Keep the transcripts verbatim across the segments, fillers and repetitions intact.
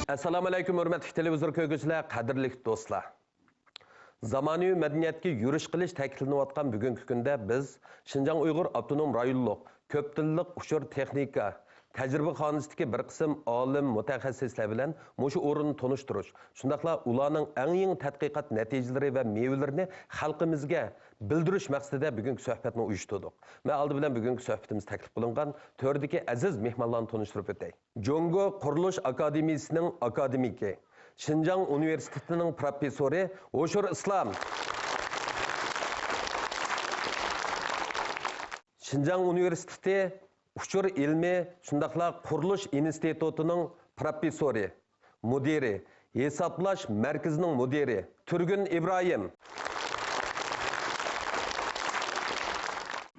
ئەسسالامۇ ئەلەيكۇم، ھۆرمەتلىك تېلېۋىزور كۆرگۈچىلەر، قەدىرلىك دوستلار! زامانىۋى مەدەنىيەتكە يۈرۈش قىلىش تەكىتلىنىۋاتقان بۈگۈنكى كۈندە بىز شىنجاڭ ئۇيغۇر ئاپتونوم رايونلۇق كۆپ تىللىق ئۇچۇر تېخنىكا تەجرىبىخانىسىدىكى بىر قىسىم ئالىم، مۇتەخەسسىسلەر بىلەن مۇشۇ ئورۇننى تونۇشتۇرۇش، شۇنداقلا ئۇلارنىڭ ئەڭ يېڭى تەتقىقات نەتىجىلىرى ۋە مېۋىلىرىنى خەلقىمىزگە بىلدۈرۈش مەقسىتىدە بۈگۈنكى سۆھبەتنى ئۇيۇشتۇردۇق. مەن ئالدى بىلەن بۈگۈنكى سۆھبىتىمىز تەكلىپ قىلىنغان تۆردىكى ئەزىز مېھمانلارنى تونۇشتۇرۇپ ئۆتەي. جۇڭگو قۇرۇلۇش ئاكادېمىيىسىنىڭ ئاكادېمىكى، شىنجاڭ ئۇنىۋېرسىتېتىنىڭ پروفېسسورى ھوشۇر ئىسلام. شىنجاڭ ئۇنىۋېرسىتېتى ئۇچۇر ئىلمى، شۇنداقلا قۇرۇلۇش ئىنستىتۇتىنىڭ پروفېسسورى، مۇدىرى، ھېسابلاش مەركىزىنىڭ مۇدىرى تۈرگۈن ئىبراھىم.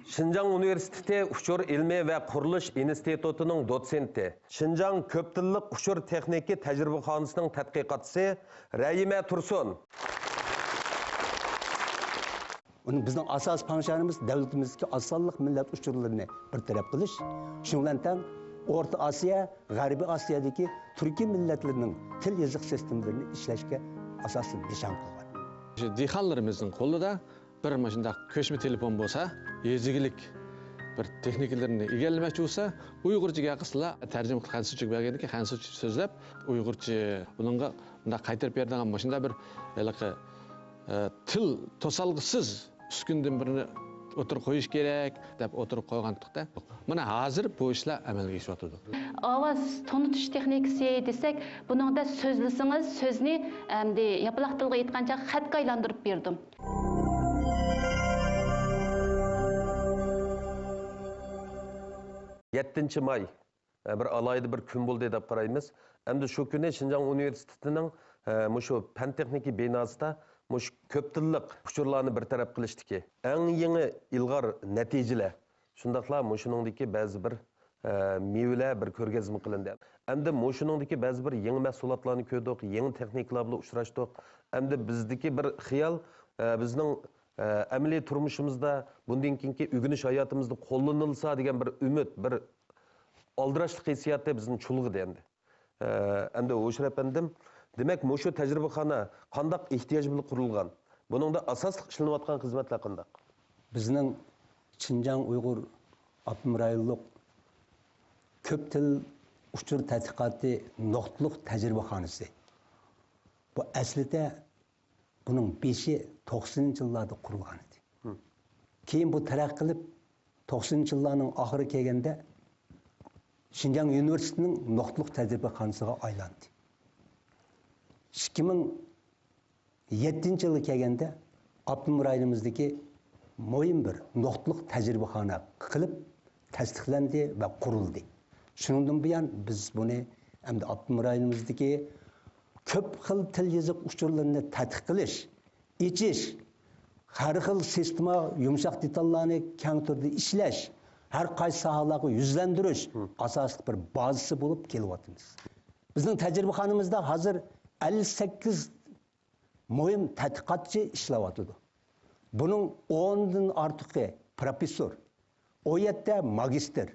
شىنجاڭ ئۇنىۋېرسىتېتى ئۇچۇر ئىلمى ۋە قۇرۇلۇش ئىنستىتۇتىنىڭ دوتسېنتى، شىنجاڭ كۆپ تىللىق ئۇچۇر تېخنىكا تەجرىبىخانىسىنىڭ تەتقىقاتچىسى رەھىمە تۇرسۇن. ئۇنى بىزنىڭ ئاساسىي پاڭشانىمىز دۆلىتىمىزدىكى ئاز سانلىق مىللەت ئۇچۇرلىرىنى بىر تەرەپ قىلىش، شۇنىڭ بىلەن تەڭ ئورتا ئاسىيا، غەربىي ئاسىيادىكى تۈركىي مىللەتلىرىنىڭ تىل يېزىق سىستېمىلىرىنى ئىشلەشكە ئاساسەن نىشان قىلغان. شۇ دېھقانلىرىمىزنىڭ قولىدا بىر مۇشۇنداق كۆچمە تېلېفون بولسا، يېزا ئىگىلىك بىر تېخنىكىلىرىنى ئىگىلىمەكچى بولسا، ئۇيغۇرچە گەپ قىلسىلا، تەرجىمە قىلىپ خەنزۇچە بەرگەندىن كېيىن خەنزۇچە سۆزلەپ، ئۇيغۇرچە بۇنىڭغا مۇنداق قايتۇرۇپ بېرىدىغان مۇشۇنداق بىر ھېلىقى، ئە، تىل توسالغۇسىز ئۈسكۈنىدىن بىرنى ئوتتۇرىغا قويۇش كېرەك دەپ ئوتتۇرىغا قويغانتۇق-دە. مانا ھازىر بۇ ئىشلار ئەمەلگە ئېشىۋاتىدۇ. ئاۋاز تونۇتۇش تېخنىكىسى دېسەك، بۇنىڭدا سۆزلىسىڭىز، سۆزنى ئەمدى ياپىلاق تىلغا ئېيتقانچە خەتكە ئايلاندۇرۇپ بېرىدۇ. يەتتىنچى ماي، ئە، بىر ئالاھىدە بىر كۈن بولدى دەپ قارايمىز. ئەمدى شۇ كۈنى شىنجاڭ ئۇنىۋېرسىتېتىنىڭ، ئە، مۇشۇ پەن تېخنىكا بىناسىدا مۇشۇ كۆپ تىللىق ئۇچۇرلارنى بىر تەرەپ قىلىشتىكى ئەڭ يېڭى ئىلغار نەتىجىلەر، شۇنداقلا مۇشۇنىڭدىكى بەزى بىر، ئە، مېۋىلەر بىر كۆرگەزمە قىلىندى. ئەمدى مۇشۇنىڭدىكى بەزى بىر يېڭى مەھسۇلاتلارنى كۆردۇق، يېڭى تېخنىكىلار بىلەن ئۇچراشتۇق. ئەمدى بىزدىكى بىر خىيال، ئە، بىزنىڭ، ئە، ئەمەلىي تۇرمۇشىمىزدا، بۇندىن كېيىنكى ئۆگىنىش ھاياتىمىزدا قوللىنىلسا دېگەن بىر ئۈمىد، بىر ئالدىراشلىق ھېسسىياتى بىزنى چۇلغىدى ئەمدى. ئە، ئەمدى ھوشۇر ئەپەندىم، دېمەك، مۇشۇ تەجرىبىخانا قانداق ئېھتىياج بىلەن قۇرۇلغان؟ بۇنىڭدا ئاساسلىق ئىشلىنىۋاتقان خىزمەتلەر قانداق؟ بىزنىڭ شىنجاڭ ئۇيغۇر ئاپتونوم رايونلۇق كۆپ تىل ئۇچۇر تەتقىقاتى نۇقتىلىق تەجرىبىخانىسى. بۇ ئەسلىدە بۇنىڭ بېشى توقسىنىنچى يىللاردا قۇرۇلغان ئىدى. كېيىن بۇ تەرەققىي قىلىپ، توقسىنىنچى يىللارنىڭ ئاخىرى كەلگەندە شىنجاڭ يۇنىۋېرسىتېتىنىڭ نۇقتىلىق تەجرىبىخانىسىغا ئايلاندى. ئىككى مىڭ يەتتىنچى يىلغا كەلگەندە ئاپتونوم رايونىمىزدىكى مۇھىم بىر نۇقتىلىق تەجرىبىخانا قىلىپ تەستىقلەندى ۋە قۇرۇلدى. شۇنىڭدىن بۇيان بىز بۇنى ئەمدى ئاپتونوم رايونىمىزدىكى كۆپ خىل تىل يېزىق ئۇچۇرلىرىنى تەتقىق قىلىش، ئېچىش، ھەر خىل سىستېما، يۇمشاق دېتاللارنى كەڭ تۈردە ئىشلەش، ھەر قايسى ساھەلەرگە يۈزلەندۈرۈش ئاساسلىق بىر بازىسى بولۇپ كېلىۋاتىمىز. بىزنىڭ تەجرىبىخانىمىزدا ھازىر ئەللىك سەككىز مۇھىم تەتقىقاتچى ئىشلەۋاتىدۇ. بۇنىڭ ئوندىن ئارتۇقى پروفېسسور، ئون يەتتە ماگىستىر.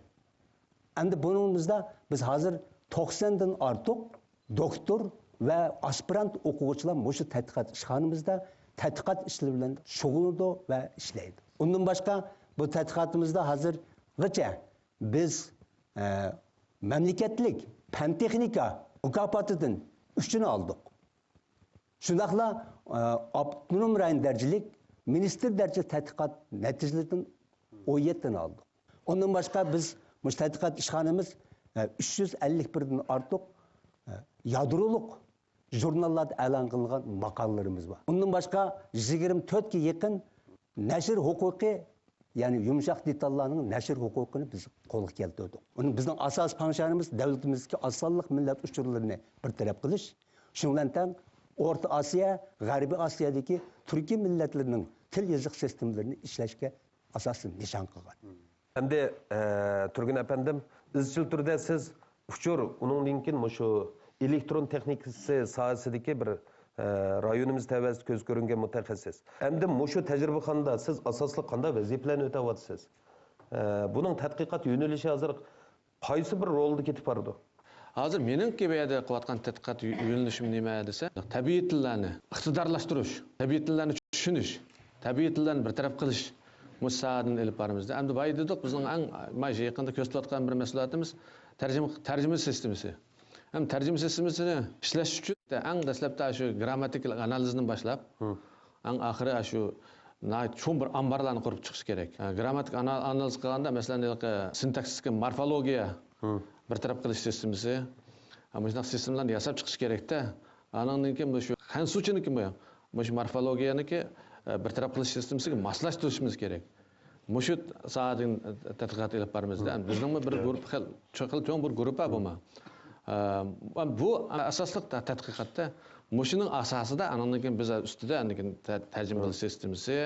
ئەمدى بۇنىڭ بىزدە، بىز ھازىر توقساندىن ئارتۇق دوكتور ۋە ئاسپىرانت ئوقۇغۇچىلار مۇشۇ تەتقىقات ئىشخانىمىزدا تەتقىقات ئىشلىرى بىلەن شۇغۇللىنىدۇ ۋە ئىشلەيدۇ. ئۇندىن باشقا، بۇ تەتقىقاتىمىزدا ھازىرغىچە بىز، ئە، مەملىكەتلىك پەن تېخنىكا مۇكاپاتىدىن ئۈچىنى ئالدۇق. شۇنداقلا، ئە، ئاپتونوم رايون دەرىجىلىك مىنىستىر دەرىجىلىك تەتقىقات نەتىجىلىرىدىن ئون يەتتىنى ئالدۇق. ئۇندىن باشقا بىز مۇشۇ تەتقىقات ئىشخانىمىز، ئە، ئۈچ يۈز ئەللىك بىردىن ئارتۇق، ئە، يادرولۇق ژۇرناللاردا ئېلان قىلىنغان ماقالىلىرىمىز بار. ئۇندىن باشقا يىگىرمە تۆتكە يېقىن نەشر ھوقۇقى، يەنى يۇمشاق دېتاللارنىڭ نەشر ھوقۇقىنى بىز قولغا كەلتۈردۇق. ئۇنى بىزنىڭ ئاساسىي پاڭشانىمىز دۆلىتىمىزدىكى ئاز سانلىق مىللەت ئۇچۇرلىرىنى بىر تەرەپ قىلىش، شۇنىڭ بىلەن تەڭ ئورتا ئاسىيا، غەربىي ئاسىيادىكى تۈركىي مىللەتلىرىنىڭ تىل يېزىق سىستېمىلىرىنى ئىشلەشكە ئاساسەن نىشان قىلغان. ئەمدى، ئە، تۈرگىن ئەپەندىم، ئىزچىل تۈردە سىز ئۇچۇر، ئۇنىڭدىن كېيىن مۇشۇ ئېلېكترون تېخنىكىسى ساھەسىدىكى بىر، ئە، رايونىمىز تەۋەسىدە كۆز كۆرۈنگەن مۇتەخەسسىس. ئەمدى مۇشۇ تەجرىبىخانىدا سىز ئاساسلىق قانداق ۋەزىپىلەرنى ئۆتەۋاتىسىز؟ ئە، بۇنىڭ تەتقىقات يۆنىلىشى ھازىر قايسى بىر رولدا كېتىپ بارىدۇ؟ ھازىر مېنىڭكى بۇ يەردە قىلىۋاتقان تەتقىقات يۆنىلىشىم نېمە دېسە، تەبىئىي تىللارنى ئىقتىدارلاشتۇرۇش، تەبىئىي تىللارنى چۈشىنىش، تەبىئىي تىللارنى بىر تەرەپ قىلىش، مۇشۇ ساھەدىن ئېلىپ بارىمىز. ئەمدى بايا دېدۇق، بىزنىڭ ئەڭ، مانا شۇ يېقىندا كۆرسىتىۋاتقان بىر مەھسۇلاتىمىز تەرجىمە، تەرجىمە سىستېمىسى. ھەم تەرجىمە سىستېمىسىنى ئىشلەش ئۈچۈن ئەڭ دەسلەپتە شۇ گرامماتىكىلىق ئانالىزدىن باشلاپ، ئەڭ ئاخىرى شۇ ناھايىتى چوڭ بىر ئامبارلارنى قۇرۇپ چىقىش كېرەك. ئە، گرامماتىك ئانا-، ئانالىز قىلغاندا، مەسىلەن، ھېلىقى سىنتاكسىسلىق مورفولوگىيە بىر تەرەپ قىلىش سىستېمىسى. ھە، مۇشۇنداق سىستېمىلارنى ياساپ چىقىش كېرەكتە. ئانىڭدىن كېيىن مۇشۇ خەنسۇچىنىڭكى، مۇشۇ مورفولوگىيەنىڭكى، ئە، بىر تەرەپ قىلىش سىستېمىسىگە ماسلاشتۇرۇشىمىز كېرەك. مۇشۇ ساھەدىن تەتقىقات ئېلىپ بارىمىزدا، بىزنىڭمۇ بىر گۇرۇپپا خېلى چوڭ، خېلى چوڭ بىر گۇرۇپپا بۇمۇ. ئە، بۇ ئاساسلىق تە-، تەتقىقاتتا مۇشۇنىڭ ئاساسىدا، ئانىڭدىن كېيىن بىز ئۈستىدە ئاندىن كېيىن تە-، تەرجىمە قىلىش سىستېمىسى،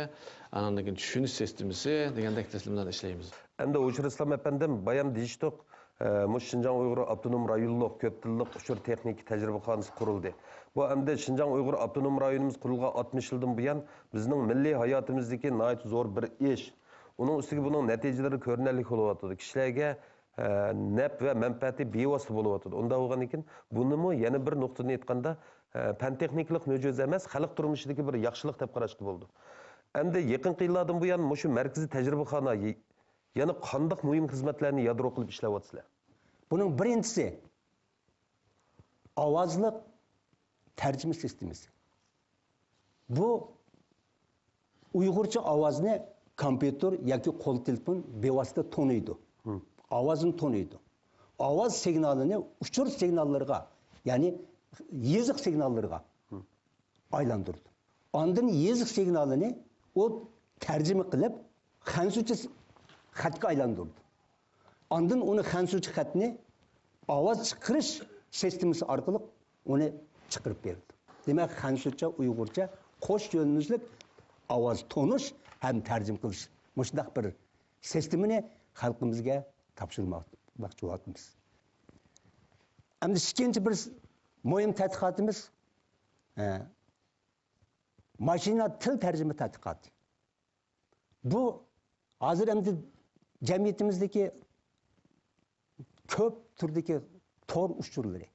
ئانىڭدىن كېيىن چۈشىنىش سىستېمىسى دېگەندەك تەسلىمىلەرنى ئىشلەيمىز. ئەمدى ھوشۇر ئىسلام ئەپەندىم بايام دېيىشتۇق، ئە، مۇشۇ شىنجاڭ ئۇيغۇر ئاپتونوم رايونلۇق كۆپ تىللىق ئۇچۇر تېخنىكا تەجرىبىخانىسى قۇرۇلدى. بۇ ئەمدى شىنجاڭ ئۇيغۇر ئاپتونوم رايونىمىز قۇرۇلغان ئاتمىش يىلدىن بۇيان بىزنىڭ مىللىي ھاياتىمىزدىكى ناھايىتى زور بىر ئىش. ئۇنىڭ ئۈستىگە بۇنىڭ نەتىجىلىرى كۆرۈنەرلىك بولۇۋاتىدۇ. كىشىلەرگە، ئە، نەپ ۋە مەنپەئەتى بىۋاسىتە بولۇۋاتىدۇ. ئۇنداق بولغاندىكىن بۇنىمۇ يەنە بىر نۇقتىدىن ئېيتقاندا، ئە، پەن تېخنىكىلىق مۆجىزە ئەمەس، خەلق تۇرمۇشىدىكى بىر ياخشىلىق دەپ قاراشقا بولىدۇ. ئەمدى يېقىنقى يىللاردىن بۇيان مۇشۇ مەركىزىي تەجرىبىخانا ي-، يەنە قانداق مۇھىم خىزمەتلەرنى يادرو قىلىپ ئىشلەۋاتىسىلەر؟ بۇنىڭ بىرىنچىسى، ئاۋازلىق تەرجىمە سىستېمىسى. بۇ ئۇيغۇرچە ئاۋازنى كومپيۇتېر ياكى قول تېلېفون بىۋاسىتە تونۇيدۇ. ئاۋازنى تونۇيدۇ. ئاۋاز سىگنالىنى ئۇچۇر سىگناللىرىغا، يەنى يېزىق سىگناللىرىغا ئايلاندۇرىدۇ. ئاندىن يېزىق سىگنالىنى ئۇ تەرجىمە قىلىپ، خەنزۇچە خەتكە ئايلاندۇرىدۇ. ئاندىن ئۇنى خەنزۇچە خەتنى ئاۋاز چىقىرىش سىستېمىسى ئارقىلىق ئۇنى چىقىرىپ بېرىدۇ. دېمەك، خەنزۇچە، ئۇيغۇرچە قوش يۆنىلىشلىك ئاۋاز تونۇش ھەم تەرجىمە قىلىش، مۇشۇنداق بىر سىستېمىنى خەلقىمىزگە تاپشۇرماقچى بولۇۋاتىمىز. ئەمدى ئىككىنچى بىر مۇھىم تەتقىقاتىمىز، ئە، ماشىنا تىل تەرجىمە تەتقىقاتى. بۇ ھازىر ئەمدى جەمئىيىتىمىزدىكى كۆپ تۈردىكى تور ئۇچۇرلىرى،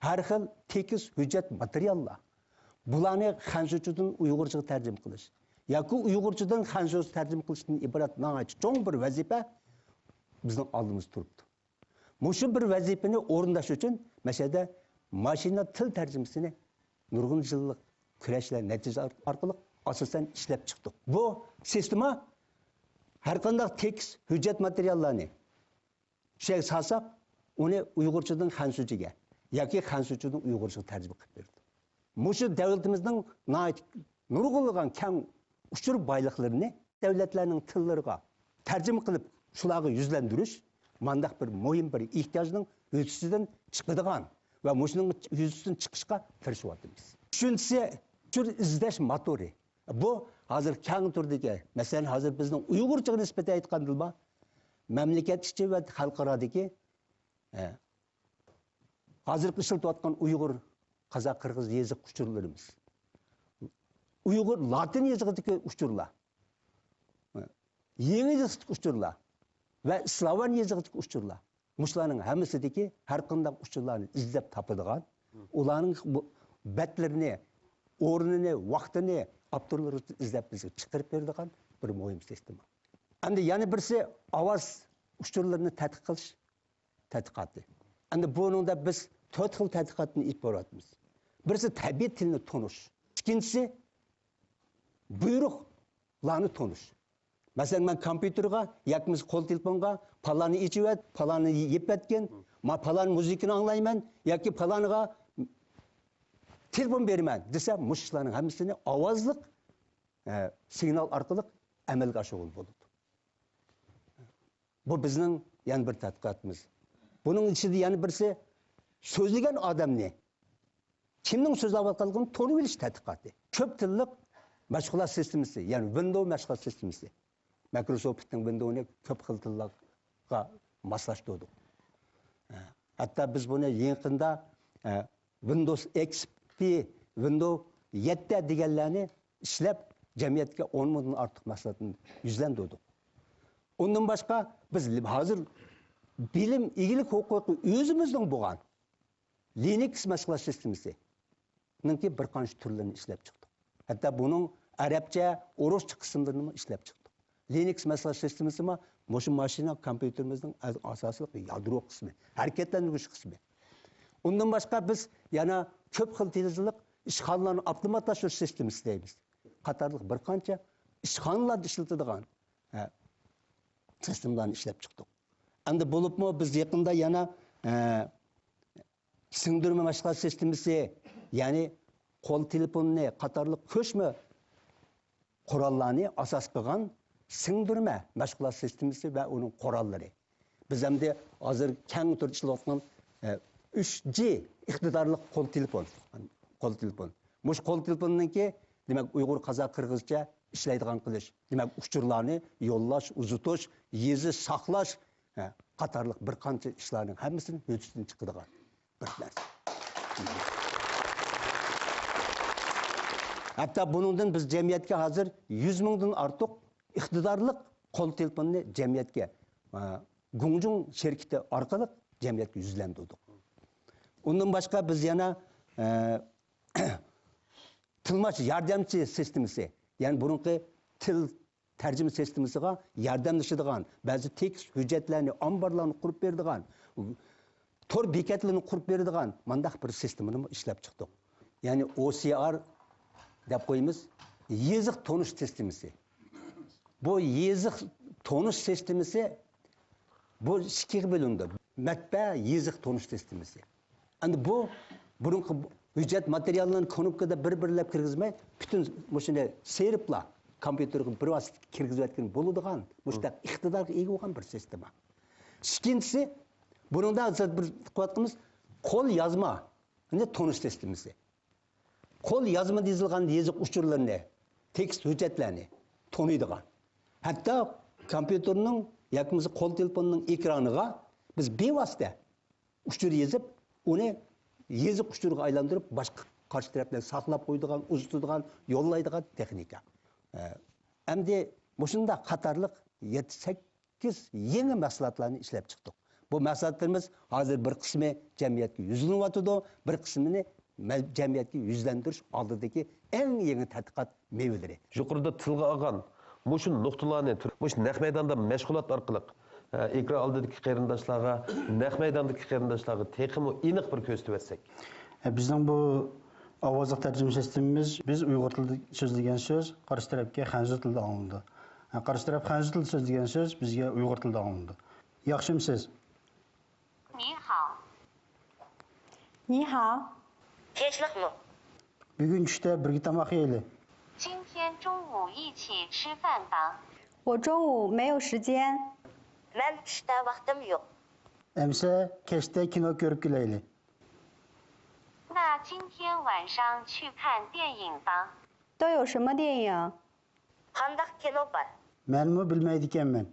ھەر خىل تېكىست، ھۆججەت، ماتېرىياللار، بۇلارنى خەنزۇچىدىن ئۇيغۇرچىغا تەرجىمە قىلىش ياكى ئۇيغۇرچىدىن خەنزۇچە تەرجىمە قىلىشتىن ئىبارەت ناھايىتى چوڭ بىر ۋەزىپە بىزنىڭ ئالدىمىزدا تۇرۇپتۇ. مۇشۇ بىر ۋەزىپىنى ئورۇنداش ئۈچۈن مەشەدە ماشىنا تىل تەرجىمىسىنى نۇرغۇن يىللىق كۈرەشلەر، نەتىجە ئارقىلىق ئاساسەن ئىشلەپ چىقتۇق. بۇ سىستېما ھەرقانداق تېكىست، ھۆججەت ماتېرىياللارنى چۈشەرگە سالساق، ئۇنى ئۇيغۇرچىدىن خەنزۇچىگە ياكى خەنزۇچىدىن ئۇيغۇرچىغا تەرجىمە قىلىپ بېرىدۇ. مۇشۇ دۆلىتىمىزنىڭ ناھايىتى نۇرغۇنلىغان كەڭ ئۇچۇر بايلىقلىرىنى دۆلەتلەرنىڭ تىللىرىغا تەرجىمە قىلىپ، شۇلارغا يۈزلەندۈرۈش مانداق بىر مۇھىم بىر ئېھتىياجنىڭ ھۆددىسىدىن چىقىدىغان ۋە مۇشۇنىڭ ھۆددىسىدىن چىقىشقا تىرىشىۋاتىمىز. ئۈچىنچىسى، ئۇچۇر ئىزدەش موتورى. بۇ ھازىر كەڭ تۈردىكى، مەسىلەن، ھازىر بىزنىڭ ئۇيغۇرچىغا نىسبەتەن ئېيتقاندىلا، مەملىكەت ئىچى ۋە خەلقئارادىكى، ئە، ھازىرقى ئىشلىتىۋاتقان ئۇيغۇر، قازاق، قىرغىز يېزىق ئۇچۇرلىرىمىز، ئۇيغۇر لاتىن يېزىقىدىكى ئۇچۇرلار، يېڭى يېزىقتىكى ئۇچۇرلار ۋە سلاۋيان يېزىقىدىكى ئۇچۇرلار، مۇشۇلارنىڭ ھەممىسىدىكى ھەر قانداق ئۇچۇرلارنى ئىزدەپ تاپىدىغان، ئۇلارنىڭ بۇ بەتلىرىنى، ئورنىنى، ۋاقتىنى، ئاپتورلىرىنى ئىزدەپ بىزگە چىقىرىپ بېرىدىغان بىر مۇھىم سىستېما. ئەمدى يەنە بىرسى ئاۋاز ئۇچۇرلىرىنى تەتقىق قىلىش تەتقىقاتى. ئەمدى بۇنىڭدا بىز تۆت خىل تەتقىقاتنى ئېلىپ بارىۋاتىمىز. بىرسى تەبىئىي تىلنى تونۇش. ئىككىنچىسى بۇيرۇقلارنى تونۇش. مەسىلەن، مەن كومپيۇتېرغا ياكى بولمىسا قول تېلېفونغا پالانى ئېچىۋەت، پالانى يېپىۋەتكىن، ما پالان مۇزىكىنى ئاڭلايمەن ياكى پالانىغا تېلېفون بېرىمەن دېسە، مۇشۇ ئىشلارنىڭ ھەممىسىنى ئاۋازلىق، ئە، سىگنال ئارقىلىق ئەمەلگە ئاشۇرغىلى بولىدۇ. بۇ بىزنىڭ يەنە بىر تەتقىقاتىمىز. بۇنىڭ ئىچىدە يەنە بىرسى سۆزلىگەن ئادەمنى، كىمنىڭ سۆزلەۋاتقانلىقىنى تونۇۋېلىش تەتقىقاتى. كۆپ تىللىق مەشغۇلات سىستېمىسى، يەنى ۋىندوۋ مەشغۇلات سىستېمىسى. مايكروسوفتنىڭ ۋىندوۋىنى كۆپ خىل تىللارغا ماسلاشتۇردۇق. ھەتتا بىز بۇنى يېقىندا، ئە، ۋىندوۋس ئېكس پى، ۋىندوۋ يەتتە دېگەنلەرنى ئىشلەپ، جەمئىيەتكە ئون مىڭدىن ئارتۇق مەھسۇلاتنى يۈزلەندۈردۇق. ئۇندىن باشقا، بىز ھازىر بىلىم ئىگىلىك ھوقۇقى ئۆزىمىزنىڭ بولغان، لىنىكس مەشغۇلات سىستېمىسىنىڭكى بىر قانچە تۈرلىرىنى ئىشلەپ چىقتۇق. ھەتتا بۇنىڭ ئەرەبچە، ئورۇسچە قىسىملىرىنىمۇ ئىشلەپ چىقتۇق. لىنىكس مەشغۇلات سىستېمىسىمۇ مۇشۇ ماشىنا كومپيۇتېرىمىزنىڭ ئەز-، ئاساسلىق يادرو قىسمى، ھەرىكەتلەندۈرگۈچ قىسمى. ئۇندىن باشقا بىز يەنە كۆپ خىل تېزلىق ئىشخانىلارنى ئاپتوماتلاشتۇرۇش سىستېمىسى دەيمىز، قاتارلىق بىر قانچە ئىشخانىلاردا ئىشلىتىدىغان، ھە، سىستېمىلارنى ئىشلەپ چىقتۇق. ئەمدى بولۇپمۇ بىز يېقىندا يەنە، ھە، سىڭدۈرمە مەشغۇلات سىستېمىسى، يەنى قول تېلېفونىنى قاتارلىق كۆچمە قوراللارنى ئاساس قىلغان سىڭدۈرمە مەشغۇلات سىستېمىسى ۋە ئۇنىڭ قوراللىرى. بىز ئەمدى ھازىر كەڭ تۈردە ئىشلەۋاتقان، ئە، ئۈچ جى ئىقتىدارلىق قول تېلېفون، قول تېلېفون. مۇشۇ قول تېلېفوننىڭكى، دېمەك، ئۇيغۇر، قازاق، قىرغىزچە ئىشلەيدىغان قىلىش، دېمەك، ئۇچۇرلارنى يوللاش، ئۇزىتىش، يېزىش، ساقلاش، ھە، قاتارلىق بىر قانچە ئىشلارنىڭ ھەممىسىنى ھۆددىسىدىن چىقىدىغان بىر نەرسە. ھەتتا بۇنىڭدىن بىز جەمئىيەتكە ھازىر يۈز مىڭدىن ئارتۇق ئىقتىدارلىق قول تېلېفوننى جەمئىيەتكە، ئە، گۇڭجۇڭ شىركىتى ئارقىلىق جەمئىيەتكە يۈزلەندۈردۇق. ئۇندىن باشقا بىز يەنە، ئە، تىلماچ ياردەمچى سىستېمىسى، يەنى بۇرۇنقى تىل تەرجىمە سىستېمىسىغا ياردەملىشىدىغان، بەزى تېكىست ھۆججەتلەرنى، ئامبارلارنى قۇرۇپ بېرىدىغان، تور بېكەتلىرىنى قۇرۇپ بېرىدىغان مانداق بىر سىستېمىنىمۇ ئىشلەپ چىقتۇق. يەنى ئو سى ئار دەپ قويىمىز، يېزىق تونۇش سىستېمىسى. بۇ يېزىق تونۇش سىستېمىسى بۇ ئىككىگە بۆلۈنىدۇ. مەتبەئە يېزىق تونۇش سىستېمىسى. ئەمدى بۇ بۇرۇنقى ھۆججەت ماتېرىياللىرىنى كۇنۇپكىدا بىر-بىرلەپ كىرگۈزمەي، پۈتۈن مۇشۇنى سېرىپلا كومپيۇتېرغا بىر ۋاسىتە كىرگۈزۈۋەتكىلى بولىدىغان مۇشۇنداق ئىقتىدارغا ئىگە بولغان بىر سىستېما. ئىككىنچىسى، بۇنىڭدا ھازىر بىر قىلىۋاتقىنىمىز قول يازمانى تونۇش سىستېمىسى. قول يازمىدا يېزىلغان يېزىق ئۇچۇرلىرىنى، تېكىست ھۆججەتلەرنى تونۇيدىغان. ھەتتا كومپيۇتېرنىڭ ياكى بولمىسا قول تېلېفوننىڭ ئېكرانىغا بىز بىۋاسىتە ئۇچۇر يېزىپ، ئۇنى يېزىق ئۇچۇرىغا ئايلاندۇرۇپ، باشقا قارشى تەرەپلەر ساقلاپ قويىدىغان، ئۇزىتىدىغان، يوللايدىغان تېخنىكا. ئە، ئەمدى مۇشۇنداق قاتارلىق يەتتە، سەككىز يېڭى مەھسۇلاتلارنى ئىشلەپ چىقتۇق. بۇ مەھسۇلاتلىرىمىز ھازىر بىر قىسمى جەمئىيەتكە يۈزلىنىۋاتىدۇ، بىر قىسمىنى مە-، جەمئىيەتكە يۈزلەندۈرۈش ئالدىدىكى ئەڭ يېڭى تەتقىقات مېۋىلىرى. يۇقىرىدا تىلغا ئالغان مۇشۇ نۇقتىلارنى مۇشۇ نەق مەيداندا مەشغۇلات ئارقىلىق، ئە، ئېكران ئالدىدىكى قېرىنداشلارغا، نەق مەيداندىكى قېرىنداشلارغا تېخىمۇ ئېنىق بىر كۆرسىتىۋەتسەك. ئە، بىزنىڭ بۇ ئاۋازلىق تەرجىمە سىستېمىمىز، بىز ئۇيغۇر تىلىدا سۆزلىگەن سۆز قارشى تەرەپكە خەنزۇ تىلىدا ئاڭلىنىدۇ. ئە، قارشى تەرەپ خەنزۇ تىلىدا سۆزلىگەن سۆز بىزگە ئۇيغۇر تىلىدا ئاڭلىنىدۇ. ياخشىمۇسىز؟ 你好。你好。 تىنچلىقمۇ؟ بۈگۈن چۈشتە بىرگە تاماق يەيلى. 今天中午一起吃饭吧。 我中午没有时间。 مەن چۈشتە ۋاقتىم يوق. ئەمسە كەچتە كىنو كۆرۈپ كېلەيلى. 那今天晚上去看电影吧。 都有什么电影？ قانداق كىنو بار؟ مەنمۇ بىلمەيدىكەنمەن.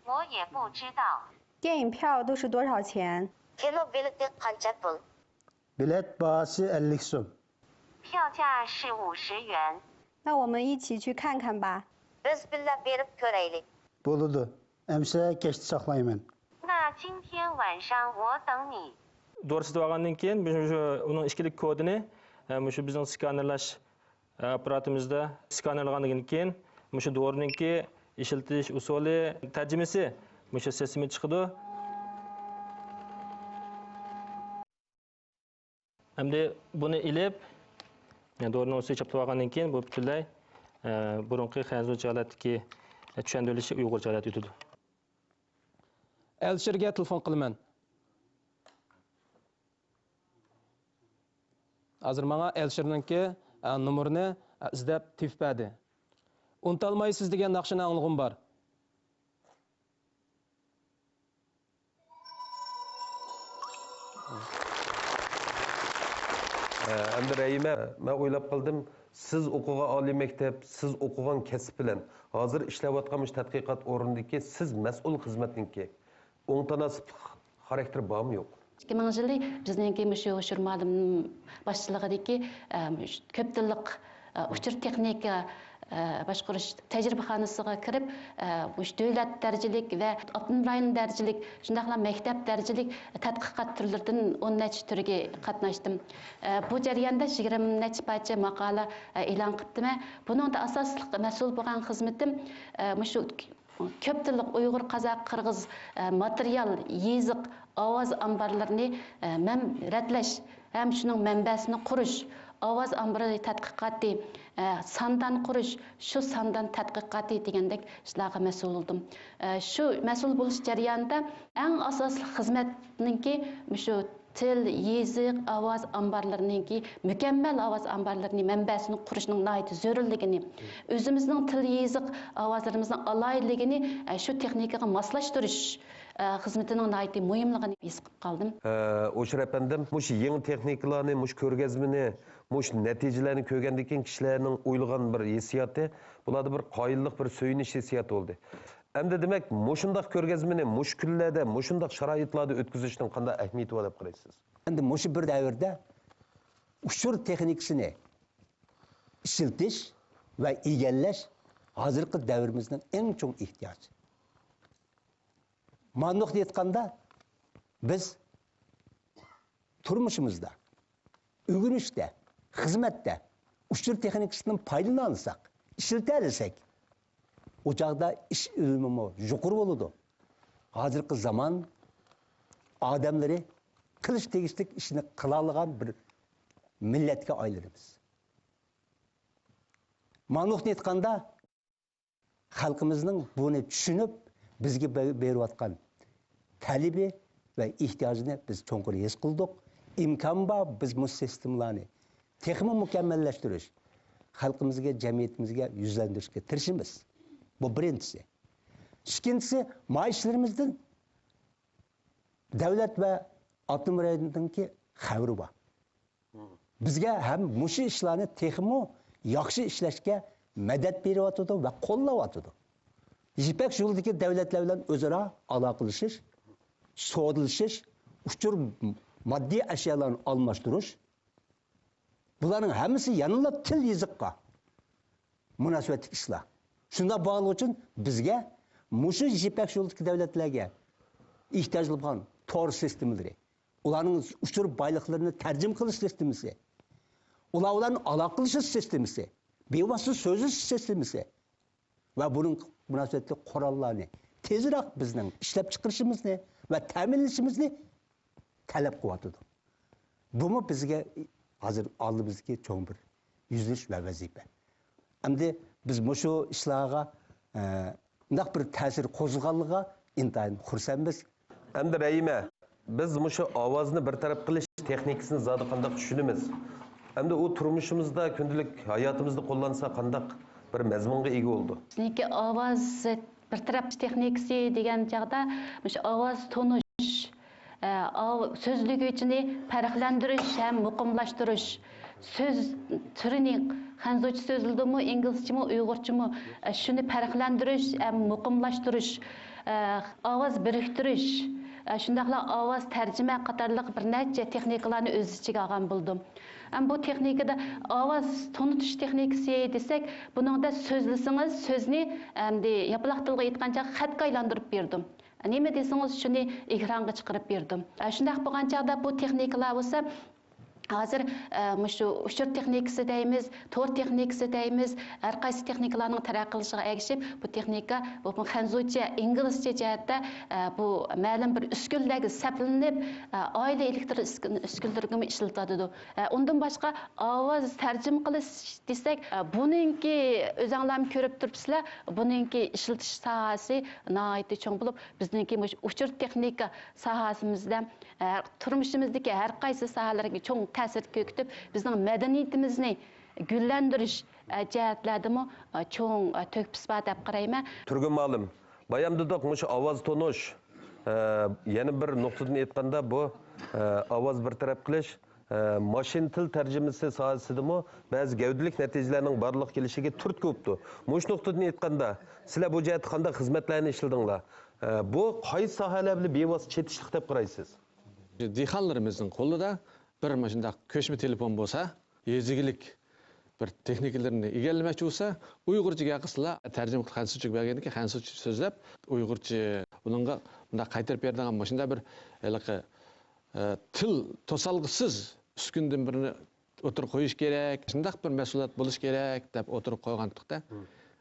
我也不知道。 电影票都是多少钱？ كىنو بېلىتى قانچە پۇل؟ بېلەت باھاسى ئەللىك سوم. 票价是五十元。 那我们一起去看看吧。 بىز بىللە بېرىپ كۆرەيلى. بولىدۇ. ئەمسە كەچتە ساقلايمەن. 那今天晚上我等你。 دورا سېتىۋالغاندىن كېيىن، مۇشۇ، مۇشۇ ئۇنىڭ ئىككىلىك كودىنى، ئە، مۇشۇ بىزنىڭ سكانېرلاش ئاپپاراتىمىزدا سكانېرلىغاندىن كېيىن، مۇشۇ دورىنىڭكى ئىشلىتىش ئۇسۇلى، تەرجىمىسى مۇشۇ سىستېمىدا چىقىدۇ. ئەمدى بۇنى ئېلىپ، دورىنىڭ ئۈستىگە چاپلىۋالغاندىن كېيىن، بۇ پۈتۈنلەي، ئە، بۇرۇنقى خەنزۇچە ھالەتتىكى، ئە، چۈشەندۈرۈلۈشى ئۇيغۇرچە ھالەتكە ئۆتىدۇ. ئەلىشىرگە تېلېفون قىلىمەن. ھازىر ماڭا ئەلىشىرنىڭكى، ئە، نومۇرىنى، ئە، ئىزدەپ تېپىپ بەردى. ئۇنتالمايسىز دېگەن ناخشىنى ئاڭلىغۇم بار. ئە، ئەمدى رەھىمە، مەن ئويلاپ قالدىم، سىز ئوقۇغان ئالىي مەكتەپ، سىز ئوقۇغان كەسىپ بىلەن ھازىر ئىشلەۋاتقان مۇشۇ تەتقىقات ئورنىدىكى سىز مەسئۇل خىزمەتنىڭكى ئوڭ تاناسىپلىق خاراكتېرى بارمۇ يوق؟ ئىككى مىڭىنچى يىلى بىزنىڭكى مۇشۇ ھوشۇر مۇئەللىم باشچىلىقىدىكى، ئە، مۇشۇ كۆپ تىللىق، ئە، ئۇچۇر تېخنىكا ئە، باشقۇرۇش تەجرىبىخانىسىغا كىرىپ، ئە، مۇشۇ دۆلەت دەرىجىلىك ۋە ئاپتونوم رايون دەرىجىلىك، شۇنداقلا مەكتەپ دەرىجىلىك تەتقىقات تۈرلىرىدىن ئون نەچچە تۈرگە قاتناشتىم. ئە، بۇ جەرياندا يىگىرمە نەچچە پارچە ماقالە، ئە، ئېلان قىپتىمەن. بۇنىڭدا ئاساسلىق مەسئۇل بولغان خىزمىتىم، ئە، مۇشۇ كۆپ تىللىق ئۇيغۇر، قازاق، قىرغىز، ئە، ماتېرىيال، يېزىق، ئاۋاز ئامبارلىرىنى، ئە، مەم-، رەتلەش ھەم شۇنىڭ مەنبەسىنى قۇرۇش، ئاۋاز ئامبىرى تەتقىقاتى، ئە، ساندان قۇرۇش، شۇ ساندان تەتقىقاتى دېگەندەك ئىشلارغا مەسئۇل بولدۇم. ئە، شۇ مەسئۇل بولۇش جەريانىدا ئەڭ ئاساسلىق خىزمەتنىڭكى مۇشۇ تىل، يېزىق، ئاۋاز ئامبارلىرىنىڭكى مۇكەممەل ئاۋاز ئامبارلىرىنى مەنبەسىنى قۇرۇشنىڭ ناھايىتى زۆرۈرلۈكىنى، ئۆزىمىزنىڭ تىل، يېزىق، ئاۋازلىرىمىزنىڭ ئالاھىدىلىكىنى، ئە، شۇ تېخنىكىغا ماسلاشتۇرۇش، ئە، خىزمىتىنىڭ ناھايىتى مۇھىملىقىنى ھېس قىلىپ قالدىم. ئە، ئوشۇر ئەپەندىم، مۇشۇ يېڭى تېخنىكىلارنى، مۇشۇ كۆرگەزمىنى، مۇشۇ نەتىجىلەرنى كۆرگەندىن كېيىن كىشىلەرنىڭ ئويلىغان بىر ھېسسىياتى، بۇلاردا بىر قايىللىق، بىر سۆيۈنۈش ھېسسىياتى بولدى. ئەمدى دېمەك، مۇشۇنداق كۆرگەزمىنى مۇشۇ كۈنلەردە، مۇشۇنداق شارائىتلاردا ئۆتكۈزۈشنىڭ قانداق ئەھمىيىتى بار دەپ قارايسىز؟ ئەمدى مۇشۇ بىر دەۋردە ئۇچۇر تېخنىكىسىنى ئىشلىتىش ۋە ئىگىلەش ھازىرقى دەۋرىمىزنىڭ ئەڭ چوڭ ئېھتىياجى. مانا نۇقتىدا ئېيتقاندا، بىز تۇرمۇشىمىزدا، ئۆگىنىشتە، خىزمەتتە ئۇچۇر تېخنىكىسىدىن پايدىلانساق، ئىشلىتەلىسەك، ئۇ چاغدا ئىش ئۈنۈمىمۇ يۇقىرى بولىدۇ. ھازىرقى زامان ئادەملىرى قىلىش تېگىشلىك ئىشنى قىلالىغان بىر مىللەتكە ئايلىنىمىز. مانا نۇقتىنى ئېيتقاندا، خەلقىمىزنىڭ بۇنى چۈشىنىپ، بىزگە بە-، بېرىۋاتقان تەلىپى ۋە ئېھتىياجىنى بىز چوڭقۇر ھېس قىلدۇق. ئىمكان بار، بىز مۇشۇ سىستېمىلارنى تېخىمۇ مۇكەممەللەشتۈرۈش، خەلقىمىزگە، جەمئىيىتىمىزگە يۈزلەندۈرۈشكە تىرىشىمىز. بۇ بىرىنچىسى. ئىككىنچىسى، ما ئىشلىرىمىزدىن دۆلەت ۋە ئاپتونوم رايوننىڭكى خەۋىرى بار. بىزگە ھەم مۇشۇ ئىشلارنى تېخىمۇ ياخشى ئىشلەشكە مەدەت بېرىۋاتىدۇ ۋە قوللاۋاتىدۇ. يىپەك يولىدىكى دۆلەتلەر بىلەن ئۆزئارا ئالاقىلىشىش، سودىلىشىش، ئۇچۇر، ماددىي ئەشيالارنى ئالماشتۇرۇش، بۇلارنىڭ ھەممىسى يەنىلا تىل يېزىققا مۇناسىۋەتلىك ئىشلار. شۇنداق بولغانلىقى ئۈچۈن بىزگە مۇشۇ يىپەك يولىدىكى دۆلەتلەرگە ئېھتىياجلىق بولغان تور سىستېمىلىرى، ئۇلارنىڭ ئۇچۇر بايلىقلىرىنى تەرجىمە قىلىش سىستېمىسى، ئۇلار بىلەن ئالاقىلىشىش سىستېمىسى، بىۋاسىتە سۆزلىشىش سىستېمىسى ۋە بۇنىڭ مۇناسىۋەتلىك قوراللارنى تېزرەك بىزنىڭ ئىشلەپچىقىرىشىمىزنى ۋە تەمىنلىشىمىزنى تەلەپ قىلىۋاتىدۇ. بۇمۇ بىزگە ھازىر ئالدىمىزدىكى چوڭ بىر يۈزلىنىش ۋە ۋەزىپە. ئەمدى بىز مۇشۇ ئىشلارغا، ئە، مۇنداق بىر تەسىر قوزغىغانلىقىغا ئىنتايىن خۇرسەنمىز. ئەمدى رەھىمە، بىز مۇشۇ ئاۋازنى بىر تەرەپ قىلىش تېخنىكىسىنى زادى قانداق چۈشىنىمىز؟ ئەمدى ئۇ تۇرمۇشىمىزدا، كۈندىلىك ھاياتىمىزدا قوللانسا قانداق بىر مەزمۇنغا ئىگە بولىدۇ؟ چۈنكى ئاۋاز بىر تەرەپ تېخنىكىسى دېگەن چاغدا، مۇشۇ ئاۋاز تونۇش، ئە، ئاۋ-، سۆزلىگۈچىنى پەرقلەندۈرۈش ھەم مۇقىملاشتۇرۇش، سۆز تۈرىنى، خەنزۇچە سۆزلىدىمۇ، ئىنگلىزچىمۇ، ئۇيغۇرچىمۇ، ئە، شۇنى پەرقلەندۈرۈش ھەم مۇقىملاشتۇرۇش، ئە، ئاۋاز بىرىكتۈرۈش، ئە، شۇنداقلا ئاۋاز تەرجىمە قاتارلىق بىر نەچچە تېخنىكىلارنى ئۆز ئىچىگە ئالغان بولدۇم. ئەم، بۇ تېخنىكىدا ئاۋاز تونۇتۇش تېخنىكىسى دېسەك، بۇنىڭدا سۆزلىسىڭىز، سۆزنى، ئەمدى ياپىلاق تىلغا ئېيتقان چاغ خەتكە ئايلاندۇرۇپ بېرىدۇ. نېمە دېسىڭىز، شۇنى ئېكرانغا چىقىرىپ بېرىدۇ. ئە، شۇنداق بولغان چاغدا بۇ تېخنىكىلار بولسا، ھازىر، ئە، مۇشۇ ئۇچۇر تېخنىكىسى دەيمىز، تور تېخنىكىسى دەيمىز، ھەر قايسى تېخنىكىلارنىڭ تەرەققىي قىلىشىغا ئەگىشىپ، بۇ تېخنىكا، بۇ خەنزۇچە، ئىنگلىزچە جەھەتتە، ئە، بۇ مەلۇم بىر ئۈسكۈنىلەرگە سەپلىنىپ، ئە، ئائىلە ئېلېكتر ئۈسكۈن-، ئۈسكۈنىلىرىگىمۇ ئىشلىتىلىدۇ. ئە، ئۇندىن باشقا، ئاۋاز تەرجىمە قىلىش دېسەك، ئە، بۇنىڭكى ئۆزەڭلارمۇ كۆرۈپ تۇرۇپسىلەر، بۇنىڭكى ئىشلىتىش ساھەسى ناھايىتى چوڭ بولۇپ، بىزنىڭكى مۇشۇ ئۇچۇر تېخنىكا ساھەسىمىزدە، ئە، تۇرمۇشىمىزدىكى ھەر قايسى ساھەلەرگە چوڭ تەسىر كۆرسىتىپ، بىزنىڭ مەدەنىيىتىمىزنى گۈللەندۈرۈش، ئە، جەھەتلەردىمۇ، ئە، چوڭ، ئە، تۆھپىسى بار دەپ قارايمەن. تۈرگۈن مۇئەللىم، بايام دېدۇق، مۇشۇ ئاۋاز تونۇش، ئە، يەنە بىر نۇقتىدىن ئېيتقاندا، بۇ، ئە، ئاۋاز بىر تەرەپ قىلىش، ئە، ماشىنا تىل تەرجىمىسى ساھەسىدىمۇ بەزى گەۋدىلىك نەتىجىلەرنىڭ بارلىققا كېلىشىگە تۈرتكە بوپتۇ. مۇشۇ نۇقتىدىن ئېيتقاندا، سىلەر بۇ جەھەتتە قانداق خىزمەتلەرنى ئىشلىدىڭلار؟ ئە، بۇ قايسى ساھەلەر بىلەن بىۋاسىتە چېتىشلىق دەپ قارايسىز؟ دېھقانلىرىمىزنىڭ قولىدا بىر مۇشۇنداق كۆچمە تېلېفون بولسا، يېزا ئىگىلىك بىر تېخنىكىلىرىنى ئىگىلىمەكچى بولسا، ئۇيغۇرچە گەپ قىلسىلا، تەرجىمە قىلىپ خەنزۇچىگە بەرگەندىن كېيىن خەنزۇچە سۆزلەپ، ئۇيغۇرچە ئۇنىڭغا مۇنداق قايتۇرۇپ بېرىدىغان مۇشۇنداق بىر ھېلىقى، ئە، تىل توسالغۇسىز ئۈسكۈنىدىن بىرنى ئوتتۇرىغا قويۇش كېرەك، شۇنداق بىر مەھسۇلات بولۇش كېرەك دەپ ئوتتۇرىغا قويغانتۇق-تە.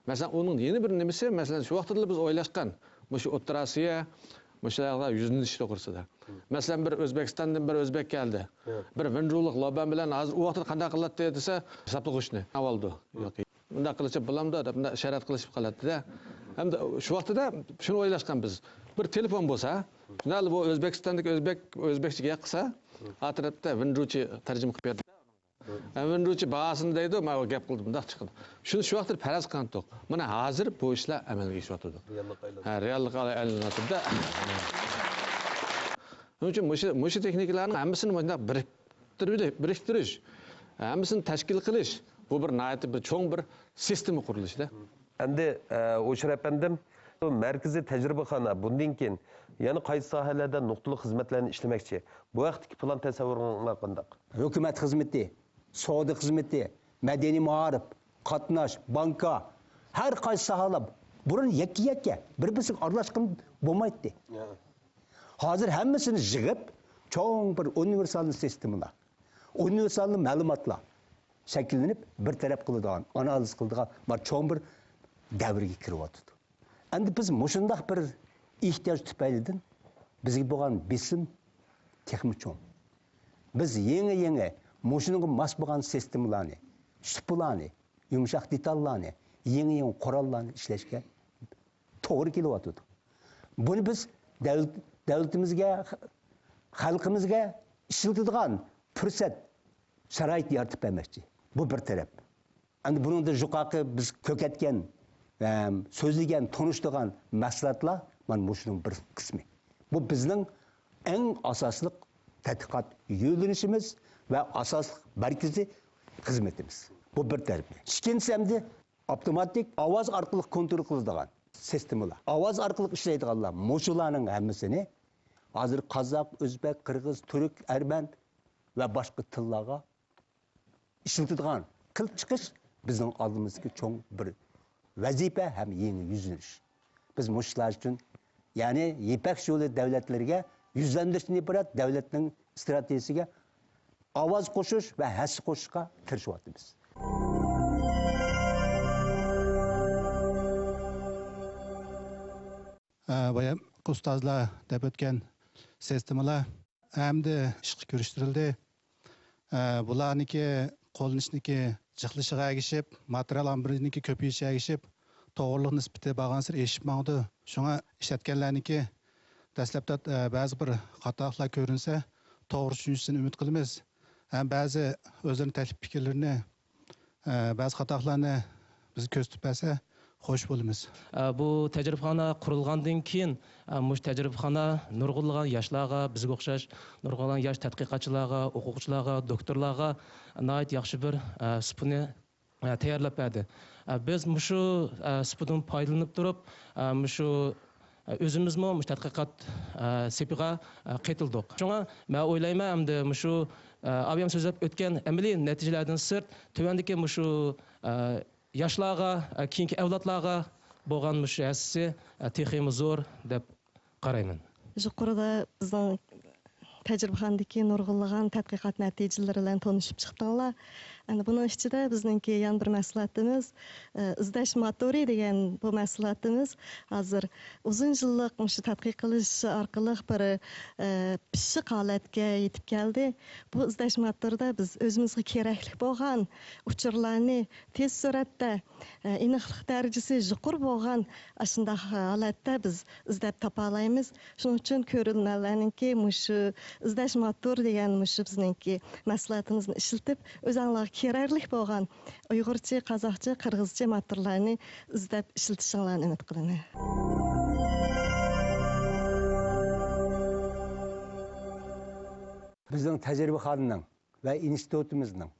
مەسىلەن، ئۇنىڭ يەنە بىر نېمىسى، مەسىلەن، شۇ ۋاقىتتىلا بىز ئويلاشقان، مۇشۇ ئوتتۇرا ئاسىيا، مۇشۇلارغا يۈزلىنىش توغرىسىدا. مەسىلەن، بىر ئۆزبېكىستاندىن بىر ئۆزبەك كەلدى. بىر ۋېنجۇلۇق لوبان بىلەن ھازىر ئۇ ۋاقىتتا قانداق قىلاتتى دېسە، ھېسابلىغۇچنى ئاۋالدۇ. مۇنداق قىلىشىپ بولامدۇ دەپ، مۇنداق ئىشارەت قىلىشىپ قالاتتى-دە. ھەمدە شۇ ۋاقتىدا شۇنى ئويلاشقان بىز. بىر تېلېفون بولسا، شۇنداق بۇ ئۆزبېكىستاندىكى ئۆزبەك، ئۆزبەكچە گەپ قىلسا، ئا تەرەپتە ۋېنجۇچى تەرجىمە قىلىپ بېرىدۇ. ھە، ۋېنجۇچى باھاسىنى دەيدۇ، ماۋۇ گەپ قىلدى، مۇنداق چىقىدۇ. شۇنى شۇ ۋاقىتتا پەرەز قىلغانتۇق. مانا ھازىر بۇ ئىشلار ئەمەلگە ئېشىۋاتىدۇ. رېئاللىققا ئايلىنىۋاتىدۇ. ھە، رېئاللىققا ئايلىنىۋاتىدۇ-دە. شۇنىڭ ئۈچۈن مۇشۇ، مۇشۇ تېخنىكىلارنىڭ ھەممىسىنى مۇشۇنداق بىرىكتۈرۈش، بىرىكتۈرۈش، ھەممىسىنى تەشكىل قىلىش، بۇ بىر ناھايىتى بىر چوڭ بىر سىستېما قۇرۇلۇشى-دە. ئەمدى، ئە، ئوشۇر ئەپەندىم، بۇ مەركىزىي تەجرىبىخانا بۇندىن كېيىن يەنە قايسى ساھەلەردە نۇقتىلىق خىزمەتلەرنى ئىشلىمەكچى؟ بۇ ھەقتىكى پىلان تەسەۋۋۇرۇڭلار قانداق؟ ھۆكۈمەت خىزمىتى، سودا خىزمىتى، مەدەنىي مائارىپ، قاتناش، بانكا، ھەر قايسى ساھەلەر بۇرۇن يەككە-يەككە، بىر-بىرسىگە ئارىلاشقىلى بولمايتتى. ھازىر ھەممىسىنى يىغىپ، چوڭ بىر ئۇنىۋېرسال سىستېمىلار، ئۇنىۋېرسال مەلۇماتلار شەكىللىنىپ، بىر تەرەپ قىلىدىغان، ئانالىز قىلىدىغان بىر چوڭ بىر دەۋرگە كىرىۋاتىدۇ. ئەمدى بىز مۇشۇنداق بىر ئېھتىياج تۈپەيلىدىن بىزگە بولغان بېسىم تېخىمۇ چوڭ. بىز يېڭى-يېڭى مۇشۇنىڭغا ماس بولغان سىستېمىلارنى، سۇپىلارنى، يۇمشاق دېتاللارنى، يېڭى-يېڭى قوراللارنى ئىشلەشكە توغرا كېلىۋاتىدۇ. بۇنى بىز دەۋلىتىمىزگە، خەلقىمىزگە ئىشلىتىدىغان پۇرسەت، شارائىت يارىتىپ بەرمەكچى. بۇ بىر تەرەپ. ئەمدى بۇنىڭدا يۇقىرىقى بىز كۆرسەتكەن، ئەم، سۆزلىگەن، تونۇشتۇرغان مەھسۇلاتلار مانا مۇشۇنىڭ بىر قىسمى. بۇ بىزنىڭ ئەڭ ئاساسلىق تەتقىقات يۆنىلىشىمىز ۋە ئاساسلىق مەركىزىي خىزمىتىمىز. بۇ بىر تەرىپى. ئىككىنچىسى ئەمدى ئاپتوماتىك ئاۋاز ئارقىلىق كونترول قىلىدىغان سىستېمىلار. ئاۋاز ئارقىلىق ئىشلەيدىغانلار مۇشۇلارنىڭ ھەممىسىنى ھازىر قازاق، ئۆزبەك، قىرغىز، تۈرك، ئەرمەن ۋە باشقا تىللارغا ئىشلىتىدىغان قىلىپ چىقىش بىزنىڭ ئالدىمىزدىكى چوڭ بىر ۋەزىپە ھەم يېڭى يۈزلىنىش. بىز مۇشۇلار ئۈچۈن، يەنى يىپەك يولى دۆلەتلىرىگە يۈزلەندۈرۈشتىن ئىبارەت دۆلەتنىڭ ئىستراتېگىيىسىگە ئاۋاز قوشۇش ۋە ھەسسە قوشۇشقا تىرىشىۋاتىمىز. ئە، بايا ئۇستازلار دەپ ئۆتكەن سىستېمىلار ئەمدى ئىشقا كىرىشتۈرۈلدى. ئە، بۇلارنىڭكى قوللىنىشنىڭكى جىقلىشىغا ئەگىشىپ، ماتېرىيال ئامبىرىنىڭكى كۆپىيىشىگە ئەگىشىپ، توغرىلىق نىسبىتى بارغانسېرى ئېشىپ ماڭىدۇ. شۇڭا ئىشلەتكەنلەرنىڭكى دەسلەپتە، ئە، بەزى بىر خاتالىقلار كۆرۈنسە، توغرا چۈشىنىشىنى ئۈمىد قىلىمىز. ھەم بەزى ئۆزلىرىنىڭ تەكلىپ پىكىرلىرىنى، ئە، بەزى خاتالىقلارنى بىزگە كۆرسىتىپ بەرسە، خوش بولىمىز. ئە، بۇ تەجرىبىخانا قۇرۇلغاندىن كېيىن، ئە، مۇشۇ تەجرىبىخانا نۇرغۇنلىغان ياشلارغا، بىزگە ئوخشاش نۇرغۇنلىغان ياش تەتقىقاتچىلارغا، ئوقۇغۇچىلارغا، دوكتورلارغا ناھايىتى ياخشى بىر، ئە، سۇپىنى، ئە، تەييارلاپ بەردى. ئە، بىز مۇشۇ، ئە، سۇپىدىن پايدىلىنىپ تۇرۇپ، ئە، مۇشۇ، ئە، ئۆزىمىزمۇ مۇشۇ تەتقىقات، ئە، سېپىغا، ئە، قېتىلدۇق. شۇڭا مەن ئويلايمەن، ئەمدى مۇشۇ، ئە، ئابايام سۆزلەپ ئۆتكەن ئەمەلىي نەتىجىلەردىن سىرت، تۆۋەندىكى مۇشۇ، ئە، ياشلارغا، ئە، كېيىنكى ئەۋلادلارغا بولغان مۇشۇ ھەسسىسى، ئە، تېخىمۇ زور دەپ قارايمەن. يۇقىرىدا بىزنىڭ تەجرىبىخانىدىكى نۇرغۇنلىغان تەتقىقات نەتىجىلىرى بىلەن تونۇشۇپ چىقتىڭلار. ئەنە بۇنىڭ ئىچىدە بىزنىڭكى يەنە بىر مەھسۇلاتىمىز، ئە، ئىزدەش موتورى دېگەن بۇ مەھسۇلاتىمىز ھازىر ئۇزۇن يىللىق مۇشۇ تەتقىق قىلىش ئارقىلىق بىر، ئە، پىششىق ھالەتكە يېتىپ كەلدى. بۇ ئىزدەش موتورىدا بىز ئۆزىمىزگە كېرەكلىك بولغان ئۇچۇرلارنى تېز سۈرئەتتە، ئېنىقلىق دەرىجىسى يۇقىرى بولغان ئاشۇنداق ھالەتتە بىز ئىزدەپ تاپالايمىز. شۇنىڭ ئۈچۈن كۆرۈرمەنلەرنىڭكى مۇشۇ ئىزدەش موتور دېگەن مۇشۇ بىزنىڭكى مەھسۇلاتىمىزنى ئىشلىتىپ، ئۆزەڭلارغا كېرەكلىك بولغان ئۇيغۇرچە، قازاقچە، قىرغىزچە موتورلارنى ئىزدەپ ئىشلىتىشىڭلارنى ئۈمىد قىلىمەن. بىزنىڭ تەجرىبىخانىنىڭ ۋە ئىنستىتۇتىمىزنىڭ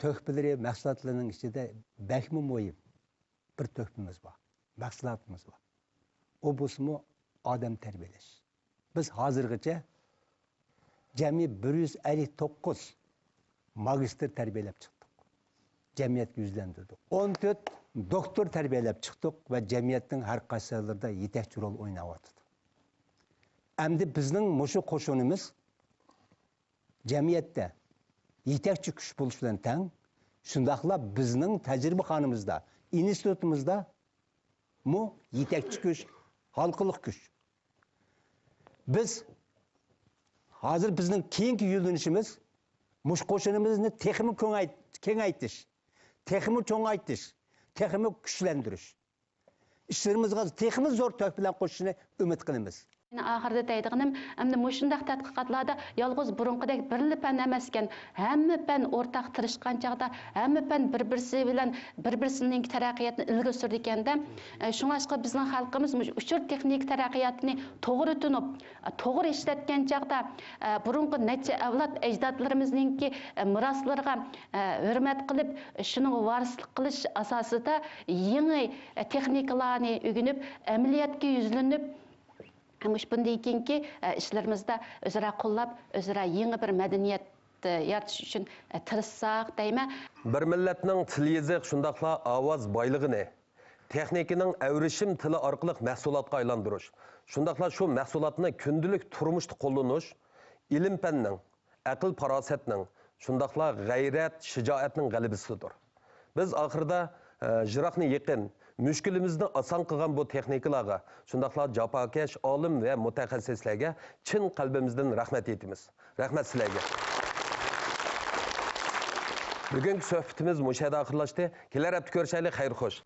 تۆھپىلىرى، مەھسۇلاتلىرىنىڭ ئىچىدە بەكمۇ مۇھىم بىر تۆھپىمىز بار، مەھسۇلاتىمىز بار. ئۇ بولسىمۇ ئادەم تەربىيەلەش. بىز ھازىرغىچە جەمئىي بىر يۈز ئەللىك توققۇز ماگىستىر تەربىيەلەپ چىقتۇق. جەمئىيەتكە يۈزلەندۈردۇق. ئون تۆت دوكتور تەربىيەلەپ چىقتۇق ۋە جەمئىيەتنىڭ ھەر قايسى ساھەلىرىدە يېتەكچى رول ئويناۋاتىدۇ. ئەمدى بىزنىڭ مۇشۇ قوشۇنىمىز جەمئىيەتتە يېتەكچى كۈچ بولۇش بىلەن تەڭ، شۇنداقلا بىزنىڭ تەجرىبىخانىمىزدا، ئىنستىتۇتىمىزدامۇ يېتەكچى كۈچ، ھالقىلىق كۈچ. بىز ھازىر بىزنىڭ كېيىنكى يۆنىلىشىمىز مۇشۇ قوشۇنىمىزنى تېخىمۇ كېڭەيت-، كېڭەيتىش، تېخىمۇ چوڭايتىش، تېخىمۇ كۈچلەندۈرۈش. ئىشلىرىمىزغا تېخىمۇ زور تۆھپە بىلەن قوشۇشىنى ئۈمىد قىلىمىز. ئاخىرىدا دەيدىغىنىم، ئەمدى مۇشۇنداق تەتقىقاتلاردا يالغۇز بۇرۇنقىدەك بىرلا پەن ئەمەسكەن، ھەممە پەن ئورتاق تىرىشقان چاغدا، ھەممە پەن بىر-بىرسى بىلەن، بىر-بىرسىنىڭكى تەرەققىياتىنى ئىلگىرى سۈرىدىكەندە، ئە، شۇڭلاشقا بىزنىڭ خەلقىمىز مۇشۇ ئۇچۇر تېخنىكا تەرەققىياتىنى توغرا تونۇپ، توغرا ئىشلەتكەن چاغدا، ئە، بۇرۇنقى نەچچە ئەۋلاد ئەجدادلىرىمىزنىڭكى، ئە، مىراسلىرىغا، ئە، ھۆرمەت قىلىپ، شۇنىڭغا ۋارىسلىق قىلىش ئاساسىدا يېڭى، ئە، تېخنىكىلارنى ئۆگىنىپ، ئەمەلىيەتكە يۈزلىنىپ، مۇشۇ بۇندىن كېيىنكى، ئە، ئىشلىرىمىزدا ئۆزئارا قوللاپ، ئۆزئارا يېڭى بىر مەدەنىيەت، ئە، يارىتىش ئۈچۈن، ئە، تىرىشساق دەيمەن. بىر مىللەتنىڭ تىل-يېزىق، شۇنداقلا ئاۋاز بايلىقىنى تېخنىكىنىڭ ئەۋرىشىم تىلى ئارقىلىق مەھسۇلاتقا ئايلاندۇرۇش، شۇنداقلا شۇ مەھسۇلاتنى كۈندىلىك تۇرمۇشتا قوللىنىش ئىلىم-پەننىڭ، ئەقىل-پاراسەتنىڭ، شۇنداقلا غەيرەت، شىجائەتنىڭ غەلىبىسىدۇر. بىز ئاخىرىدا، ئە، يىراقنى يېقىن، مۈشكۈلىمىزنى ئاسان قىلغان بۇ تېخنىكلارغا، شۇنداقلا جاپاكەش ئالىم ۋە مۇتەخەسسىسلەرگە چىن قەلبىمىزدىن رەھمەت ئېيتىمىز. رەھمەت سىلەرگە. بۈگۈنكى سۆھبىتىمىز مۇشۇ يەردە ئاخىرلاشتى. كېلەر ھەپتە كۆرۈشەيلى. خەير خوش.